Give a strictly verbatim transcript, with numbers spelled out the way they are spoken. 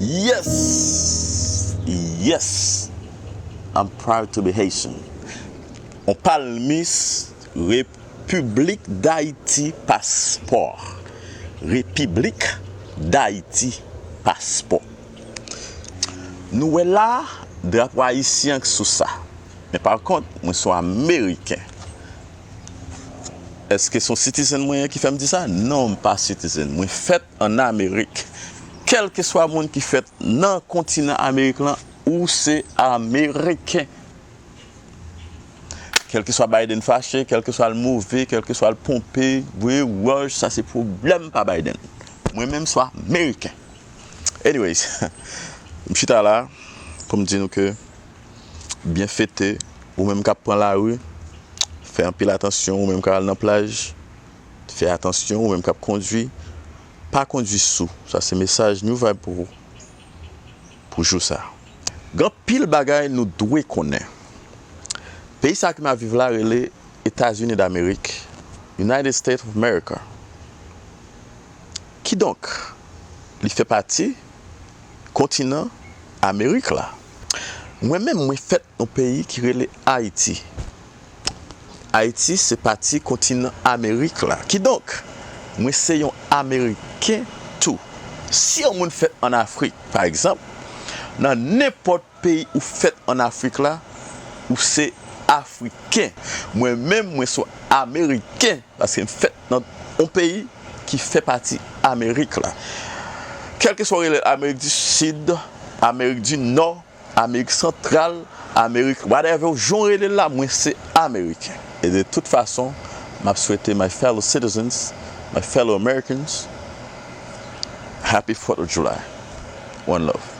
Yes! Yes! I'm proud to be Haitian. On palmis, Repiblik Dayiti paspò. Repiblik Dayiti paspò. Nou wè la, drapo ayisyen an k sou sa. Men pa kont, mwen se yon Ameriken. Èske se yon citizen mwen ye ki fè m di sa? Non, m pa citizen. Mwen fèt ann Amerik. Kèlkeswa moun ki fèt nan kontinan Amerik lan, ou se Ameriken. Kèlkeswa Biden fache, kèlkeswa l move, kèlkeswa l ponpe, brainwash, sa se pwoblèm pa Biden. Mwen menm se yon Ameriken. Anyways, m chita la pou m di nou ke byen fete, ou menm k ap pran lari, fè anpil atansyon, ou menm k ap al nan plaj, fè atansyon, ou menm k ap kondwi, pa kondwi sou. Sa se mesaj New Vibe pou ou pou jou sa. Gen anpil bagay nou dwe konnen. Peyi sa ke m ap viv la rele Etazini Damerik, United States of America. Kidonk, li fè pati kontinan Amerik la. Mwen menm, mwen fèt nan peyi ki rele Ayiti. Ayiti se pati kontinan Amerik la. Kidonk, mwen se yon Ameriken tou. Si yon moun fèt ann Afrik, pa egzanp, nan nenpòt peyi ou fèt ann Afrik la, ou se Afriken. Mwen menm, mwen se yon Ameriken, paske m fèt nan yon peyi ki fè pati Amerik la. Kèlkeswa w rele l, Amerik di Sid, Amerik di Nò, Amerik Santral, Amerik, whatever, jan w rele l la, mwen se Ameriken. E de tout fason, m ap swete my fellow citizens, my fellow Americans, Happy Fourth of July. One love.